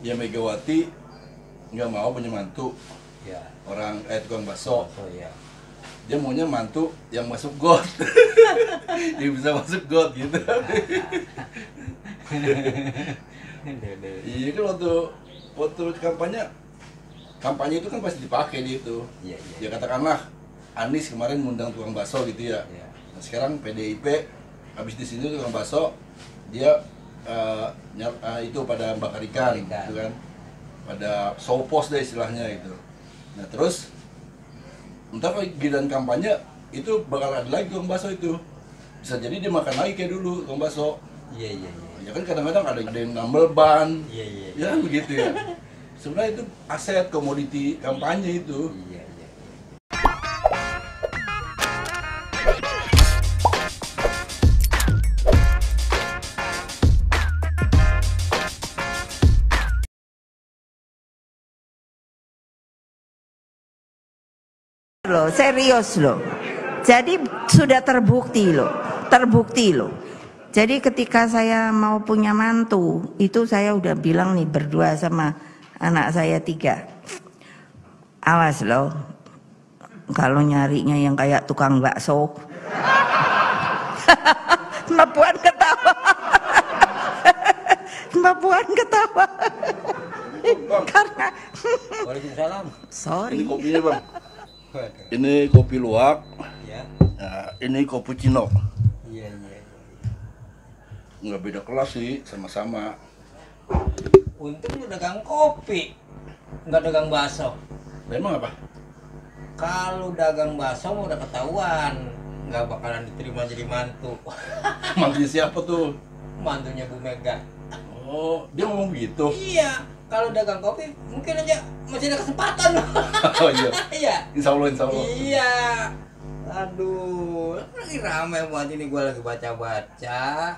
ya Megawati nggak mau punya mantu Ya. orang tukang bakso. Oh iya. Dia maunya mantu yang masuk got. Yang bisa masuk got gitu. Iya kan waktu kampanye itu kan pasti dipakai di itu. Iya. Ya katakanlah Anies kemarin ngundang tukang bakso gitu ya. Iya. Nah, sekarang PDIP habis di sini tukang bakso dia itu pada bakar ikan gitu kan. Pada sopos deh istilahnya itu. Nah terus ntar kalau giliran kampanye itu bakal ada lagi tukang bakso itu. Bisa jadi dia makan lagi kayak dulu tukang bakso. Iya. Ya kan kadang-kadang ada yang nambel ban. Iya. Ya kan begitu ya. Sebenarnya itu aset komoditi kampanye itu. Iya. Loh, serius loh. Jadi sudah terbukti loh. Jadi ketika saya mau punya mantu, itu saya udah bilang nih berdua sama anak saya 3. Awas loh, kalau nyarinya yang kayak tukang bakso. Mbak Puan ketawa. Mbak Puan ketawa. Karena Waalaikumsalam. sorry. Ini kopinya bang. Ini kopi luwak. Ya. Nah, ini cappuccino. Iya. Nggak beda kelas sih, sama-sama. Untung lu dagang kopi, nggak dagang bakso. Emang apa? Kalau dagang bakso mau udah ketahuan, nggak bakalan diterima jadi mantu. Mantunya siapa tuh? Mantunya Bu Mega. Oh, dia ngomong gitu. Iya, kalau dagang kopi mungkin aja masih ada kesempatan. Oh iya. Iya. Insya Allah. Iya. Aduh, lagi rame buat ini, gue lagi baca-baca.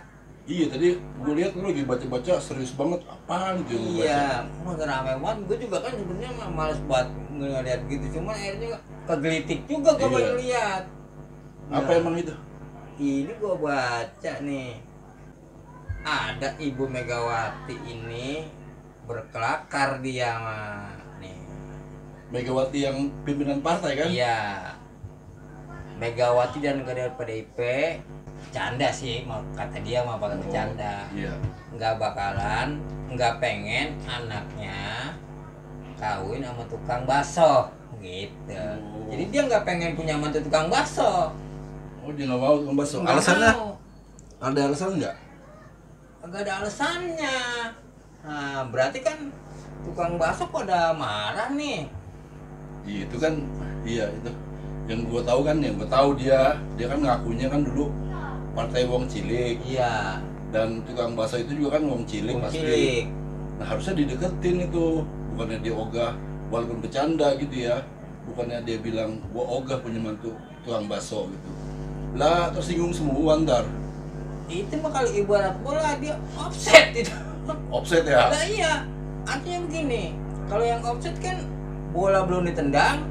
Iya, tadi gue lihat lu lagi baca-baca serius banget. Apaan itu yang lu baca? Iya, mau rame banget. Gue juga kan sebenarnya males buat ngeliat gitu, cuman akhirnya kegelitik juga gue Iya. pengen lihat. Apa Nah, emang itu? ini gue baca nih, ada Ibu Megawati ini berkelakar dia mah nih. Megawati yang pimpinan partai kan? Iya, Megawati dan kader PDIP canda sih, mau kata dia mah bakal bercanda. Iya. Nggak pengen anaknya kawin sama tukang bakso gitu. Oh. Jadi dia nggak pengen punya mantu tukang bakso. Oh, dia nggak mau tukang bakso. Nggak Alasannya? mau. Ada alasan nggak? Nggak ada alasannya. Nah, berarti kan tukang bakso pada marah nih. Iya, itu kan, iya itu. Yang gue tahu kan, dia kan ngakunya kan dulu partai Wong Cilik. Iya. Dan tukang bakso itu juga kan Wong Cilik pasti. Cilik. Nah harusnya dideketin itu, bukannya dia ogah walaupun bercanda gitu ya, bukannya dia bilang gua ogah punya mantu tukang bakso gitu. Lah tersinggung semua ntar. Itu mah kalau ibarat bola dia offset itu. Offset ya? Nah iya, artinya begini, kalau yang offset kan bola belum ditendang,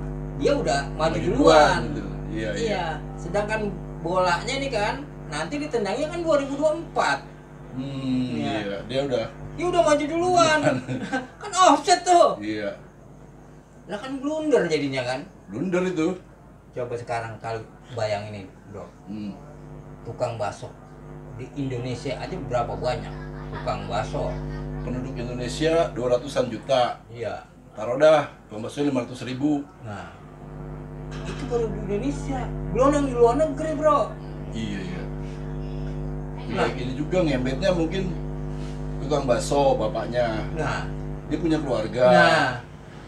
dia udah maju duluan. Gitu. Iya. Sedangkan bolanya nih kan, nanti ditendangnya kan 2024. Iya. Iya, dia udah maju duluan. Kan offset tuh. iya, Lah kan blunder jadinya kan. blunder itu. Coba sekarang kalau bayangin ini, bro. Tukang bakso di Indonesia aja berapa banyak tukang bakso? Penduduk Indonesia 200-an juta. Iya. Taruh dah, tukang bakso 500.000. Nah, itu baru di Indonesia. Belum yang di luar negeri, bro. Iya. Nah. Ini juga ngembetnya mungkin tukang bakso bapaknya. Nah, Dia punya keluarga,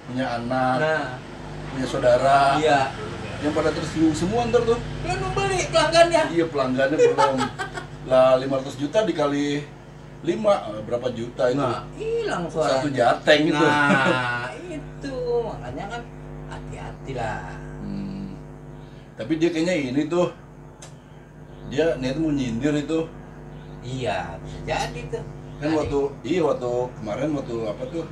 punya anak, punya saudara. iya. Yang pada tersinggung semua ntar tuh. Belum membeli pelanggannya. Iya, pelanggannya belum. Lah 500 juta dikali 5 berapa juta itu? Nah, hilang suaranya. Satu jateng gitu. Nah, itu makanya kan hati-hatilah. Tapi dia kayaknya ini tuh, dia niat mau nyindir itu. Iya, bisa jadi tuh. Kan waktu kemarin waktu apa tuh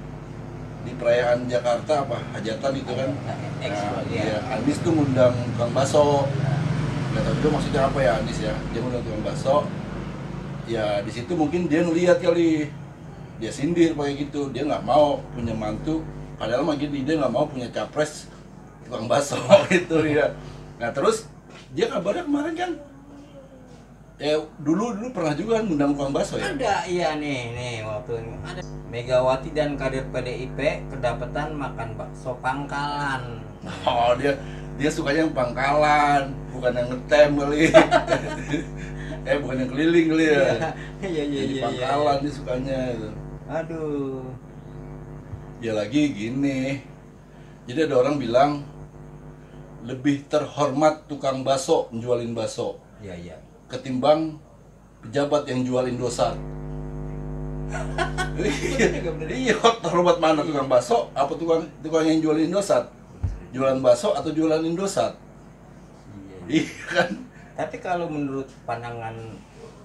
di perayaan Jakarta apa hajatan itu kan. Nah, dia Anies tuh ngundang tukang bakso. Nggak tahu juga maksudnya apa ya Anies ya. Dia ngundang tukang bakso. Ya di situ mungkin dia ngeliat kali dia sindir pakai gitu, dia nggak mau punya mantu, padahal mah gini, dia nggak mau punya capres tukang bakso gitu ya. Nah terus dia kabarnya kemarin kan dulu pernah juga ngundang tukang bakso ya. Ada, iya nih waktu ini ada Megawati dan kader PDIP kedapatan makan bakso pangkalan. Oh dia sukanya yang pangkalan, bukan yang ngetem kali. Bukan yang keliling kali ya. Iya. Jadi pangkalan dia sukanya itu. Aduh. Ya lagi gini. Jadi ada orang bilang lebih terhormat tukang bakso jualin bakso Iya. ketimbang pejabat yang jual Indosat. Iya, terhormat mana tukang bakso apa tukang yang jual Indosat? Jualan bakso atau jualan Indosat? Iya. Iya kan? Tapi kalau menurut pandangan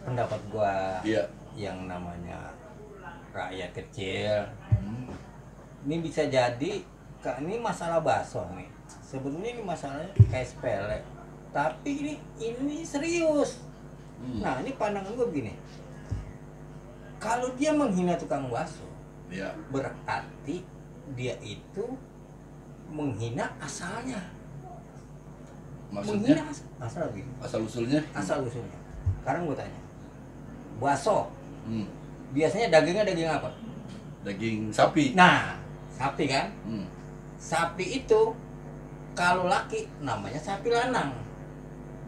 pendapat gua, Iya. yang namanya rakyat kecil, ini bisa jadi ini masalah bakso nih. Sebetulnya ini masalahnya kayak sepele, tapi ini serius. Nah, ini pandangan gua begini. Kalau dia menghina tukang bakso, Iya. berarti dia itu menghina asalnya. Maksudnya Menghina asal gini. asal usulnya? Asal usulnya. Sekarang gue tanya, bakso biasanya dagingnya daging apa? Daging sapi. Nah, sapi kan? Hmm. Sapi itu kalau laki namanya sapi lanang.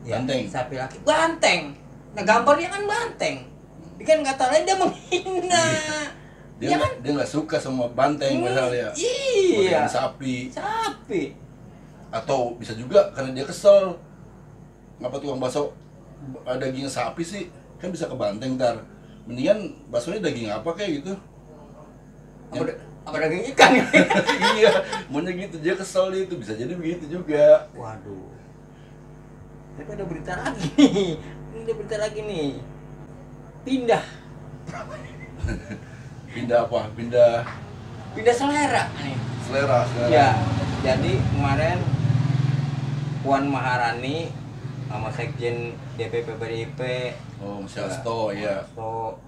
Banteng. Sapi laki banteng. Nah, gambarnya kan banteng. Dia kan kata lain dia menghina. Dia Ya kan? dia nggak suka sama banteng misalnya. Iya. Bagian sapi. Sapi. Atau bisa juga karena dia kesel. Ngapa tukang bakso daging sapi sih? Kan bisa ke banteng ntar. Mendingan baksonya daging apa kayak gitu? Apa daging ikan? Iya, maunya gitu, dia kesel dia itu, bisa jadi begitu juga. Waduh. Tapi ada berita lagi nih. Ini ada berita lagi nih. Pindah Pindah apa? Pindah selera nih. selera. Ya, jadi kemarin Puan Maharani sama Sekjen DPP PDIP, Oh, Mas Hasto, ya. Hasto,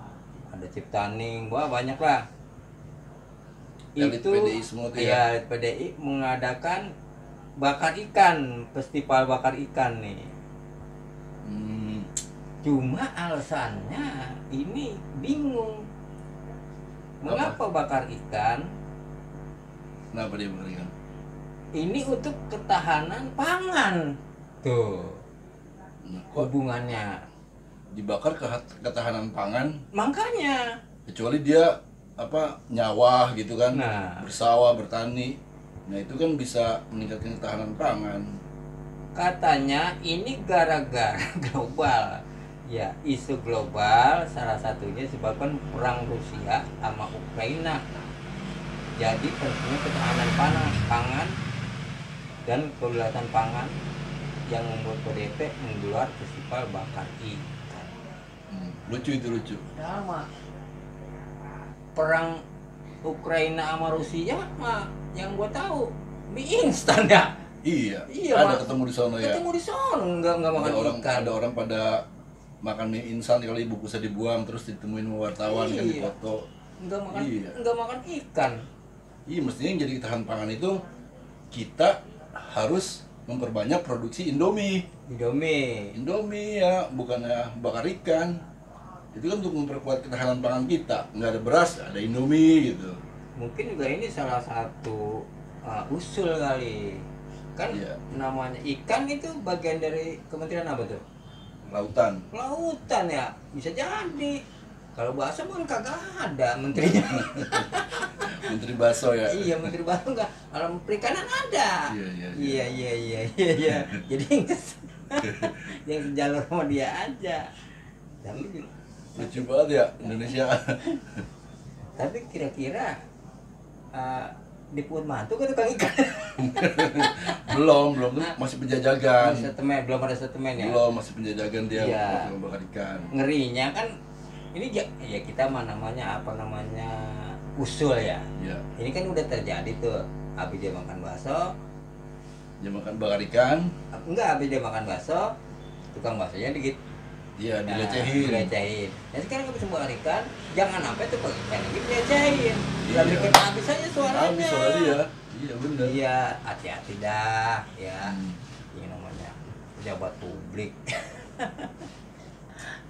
ada Ciptaning, wah banyak lah. Elit Itu PDI semua tuh ya? ya, elit PDI mengadakan bakar ikan, festival bakar ikan nih. Cuma alasannya ini bingung. Mengapa bakar ikan? Kenapa dia berikan? Ini untuk ketahanan pangan. Tuh, Nah, kok hubungannya. dibakar ketahanan pangan? Makanya Kecuali dia nyawa gitu kan, Nah. bersawah, bertani. Nah itu kan bisa meningkatkan ketahanan pangan. katanya ini gara-gara global. Ya, isu global salah satunya disebabkan perang Rusia sama Ukraina. Jadi pentingnya ketahanan pangan dan kedaulatan pangan yang membuat PDIP menggelar festival bakar ikan. Lucu itu, lucu. Sama perang Ukraina sama Rusia mah yang gua tahu mie instan ya. Iya, Mak. ada ketemu di sana ya. Ketemu di sana nggak makan ikan. Ada orang pada makan mie instan kali bungkusnya dibuang terus ditemuin sama wartawan kan Iya. dipoto. Iya. Nggak makan ikan. Iya, mestinya yang jadi ketahanan pangan itu kita harus memperbanyak produksi Indomie. Indomie ya, bukannya bakar ikan. Itu kan untuk memperkuat ketahanan pangan kita. Nggak ada beras, ada Indomie gitu. Mungkin juga ini salah satu usul kali. Kan Iya. namanya ikan itu bagian dari kementerian apa tuh? Lautan. Lautan ya, bisa jadi. Kalau bakso pun kagak ada menterinya. Menteri Baso ya. Iya, menteri bakso enggak. Kalau perikanan ada. Iya. Jadi yang jalur sama dia aja. Lucu banget ya Indonesia. Tapi kira-kira di Puan Mantu kan tukang ikan. belum tuh masih penjajagan. Belum ada settlement ya. Belum, masih penjajagan dia Iya. untuk bakar ikan. Ngerinya kan ini ya kita namanya usul ya. Iya. Ini kan udah terjadi tuh. Habis dia makan bakso, Dia makan bakar ikan. enggak habis dia makan bakso, tukang baksonya Iya, dilecehin. Dilecehin. Dan sekarang kita balikan, jangan sampai tuh ikan lagi dilecehin. Iya. Udah bikin habis aja suaranya. Habis suara dia. Iya benar. Iya, hati-hati dah ya. Ini namanya pejabat publik.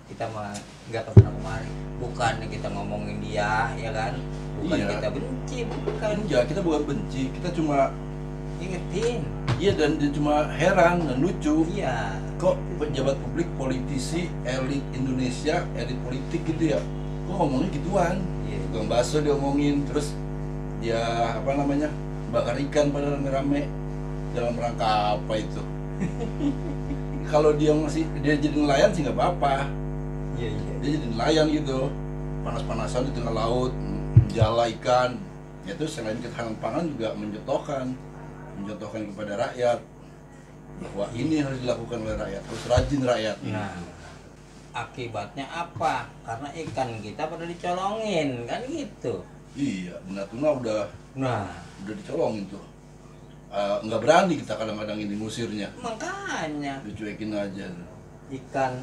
Kita mah nggak pernah kemari. Bukan kita ngomongin dia, ya kan? Bukan Iya. kita benci, bukan. Enggak, kita bukan benci, kita cuma Ingetin. iya dan dia cuma heran dan lucu. Iya. Kok pejabat publik, politisi, elit Indonesia, elit politik gitu ya? Kok ngomongnya gituan? Iya. Tukang bakso diomongin, terus dia apa namanya? Bakar ikan pada rame-rame dalam rangka apa itu? Kalau dia jadi nelayan sih nggak apa-apa. Iya, iya. Dia jadi nelayan gitu, panas-panasan di tengah laut, menjala ikan. Itu selain ketahanan pangan juga mencontohkan kepada rakyat bahwa ini harus dilakukan oleh rakyat, harus rajin rakyat. Nah, akibatnya apa? Karena ikan kita pada dicolongin, kan gitu. Iya, di Natuna udah Nah, dicolongin tuh. Nggak berani kita kadang-kadang ini ngusirnya, makanya dicuekin aja. ikan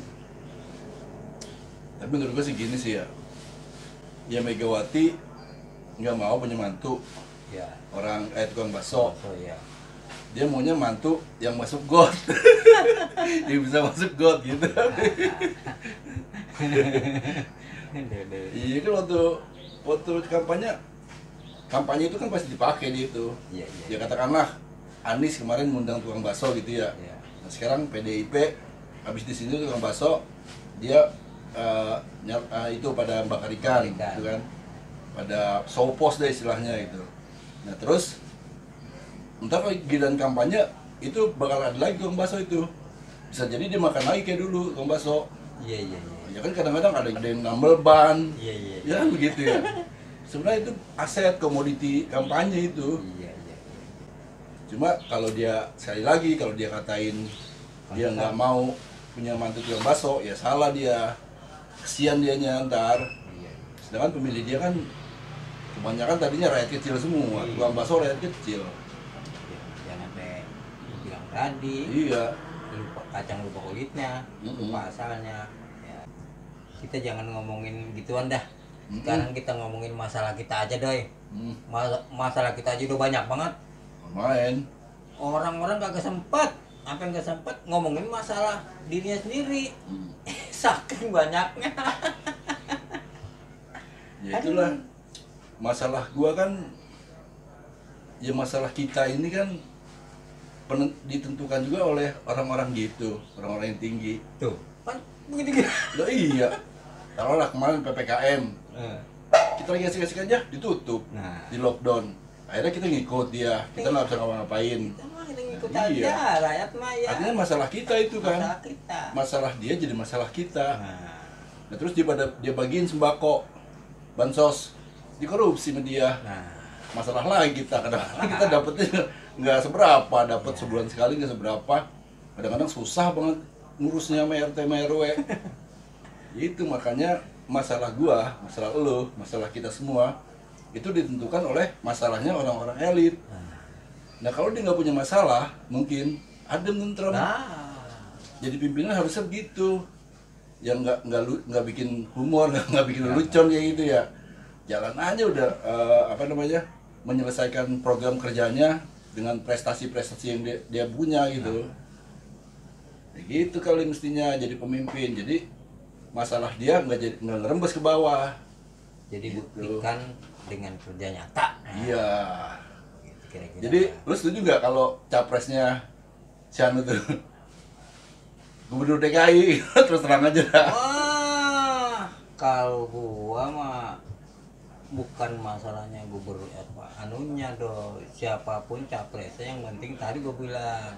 Tapi menurut gue sih gini sih ya Megawati nggak mau punya mantu ya, orang tukang bakso. so ya. Dia maunya mantu yang masuk got. Yang bisa masuk got gitu. Iya kan waktu kampanye itu kan pasti dipakai di itu. Iya, iya. Ya katakanlah Anies kemarin ngundang tukang bakso gitu ya. Iya. Nah, sekarang PDIP habis di sini tukang bakso dia itu pada bakar ikan gitu kan. Pada show post deh istilahnya gitu. Nah, terus ntar giliran kampanye itu bakal ada lagi tukang bakso itu. Bisa jadi dia makan lagi kayak dulu tukang bakso. Iya, iya, iya. Ya kan kadang-kadang ada yang nambel ban. Iya, iya. Ya kan begitu ya. Sebenarnya itu aset komoditi kampanye itu. Iya, iya. Cuma kalau dia sekali lagi kalau dia katain dia nggak mau punya mantu tukang bakso, ya salah dia. Kesian dianya ntar. Iya. Sedangkan pemilih dia kan kebanyakan tadinya rakyat kecil semua, tukang bakso rakyat kecil. Jangan sampai bilang tadi. Iya. Lupa kacang lupa kulitnya, lupa asalnya. Ya. Kita jangan ngomongin gituan dah. Sekarang kita ngomongin masalah kita aja doi. Masalah kita aja udah banyak banget. Main. Orang-orang kagak sempet, apa yang gak sempet ngomongin masalah dirinya sendiri. Saking banyaknya. Ya itulah masalah gua kan, ya masalah kita ini kan ditentukan juga oleh orang-orang gitu, orang-orang yang tinggi. Tuh, kan begitu. Loh iya. Taruhlah kemarin PPKM, kita lagi asik-asik aja ditutup, Nah. di lockdown. Akhirnya kita ngikut dia, kita nggak bisa ngapa-ngapain. Kita ngikut Nah, aja, iya. rakyat mah ya. Artinya masalah kita itu kan, Masalah kita. masalah dia jadi masalah kita. Nah, Nah terus dia bagiin sembako, bansos, dikorupsi sama dia. nah, Masalah lagi kita, kadang-kadang kita dapetnya nggak seberapa, dapat sebulan sekali nggak seberapa. Kadang-kadang susah banget ngurusnya sama RT sama RW. Itu makanya masalah gua, masalah lo, masalah kita semua itu ditentukan oleh masalahnya orang-orang elit. Nah kalau dia nggak punya masalah, mungkin adem tentrem. nah, Jadi pimpinan harusnya begitu, yang nggak bikin humor, nggak bikin lelucon kayak gitu ya. Jalan aja udah menyelesaikan program kerjanya dengan prestasi-prestasi yang dia punya gitu. Ya gitu kali mestinya jadi pemimpin. Jadi masalah dia nggak ngerembes ke bawah. jadi Gitu. buktikan dengan kerja nyata. Nah, Iya. gitu kira-kira. Jadi lu setuju nggak kalau capresnya si Anu tuh Gubernur DKI? Terus terang aja dah. Wah, kalau gua mah bukan masalahnya gubernur apa anunya dong, siapapun capresnya yang penting tadi gua bilang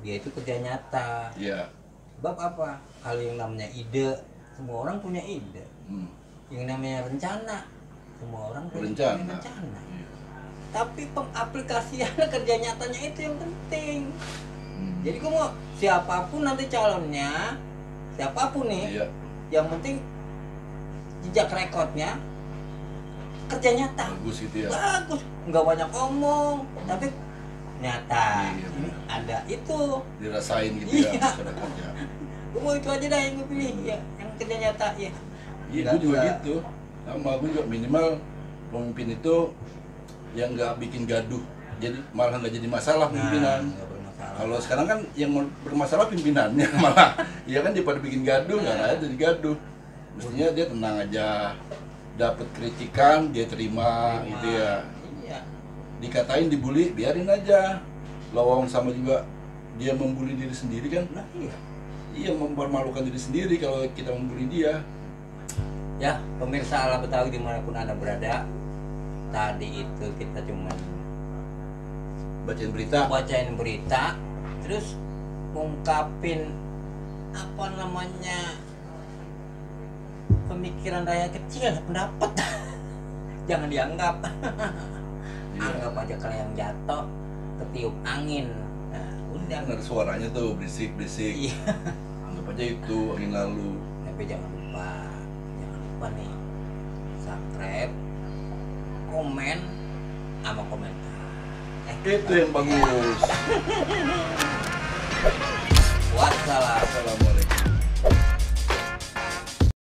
dia itu kerja nyata. Iya. Bab apa? Kalau yang namanya ide, semua orang punya ide. Yang namanya rencana, semua orang punya Rencana. rencana. Iya. Tapi pengaplikasian kerja nyatanya itu yang penting. Jadi gua mau siapapun nanti calonnya, siapapun nih, Iya. yang penting jejak rekodnya kerja nyata. Bagus gitu ya. Bagus, nggak banyak omong, tapi nyata. Iya, Ini ada itu. Dirasain gitu Iya. ya masyarakat ya. Gua itu aja dah yang gue pilih ya, yang kerja nyata ya. Iya, gue juga gitu. Sama gue juga minimal pemimpin itu yang nggak bikin gaduh, jadi malah nggak jadi masalah pimpinan. Nggak bermasalah. Kalau sekarang kan yang bermasalah pimpinannya malah, ya kan daripada bikin gaduh nggak ada jadi gaduh. Mestinya dia tenang aja, dapat kritikan dia terima gitu ya. Iya. Dikatain dibully biarin aja. Lawang sama juga dia membuli diri sendiri kan. Nah, iya. Iya, mempermalukan diri sendiri kalau kita membuli dia. Ya, pemirsa Ala Betawi dimanapun Anda berada, tadi itu kita cuma Bacain berita. bacain berita, terus ngungkapin apa namanya pemikiran rakyat kecil, pendapat. Jangan dianggap. Iya. Anggap aja kalau yang jatuh ketiup angin. Nah, udah. Kan ada suaranya tuh berisik-berisik. Iya. Anggap aja itu angin lalu. Tapi jangan lupa nih, subscribe, komen, sama komentar. Itu yang bagus.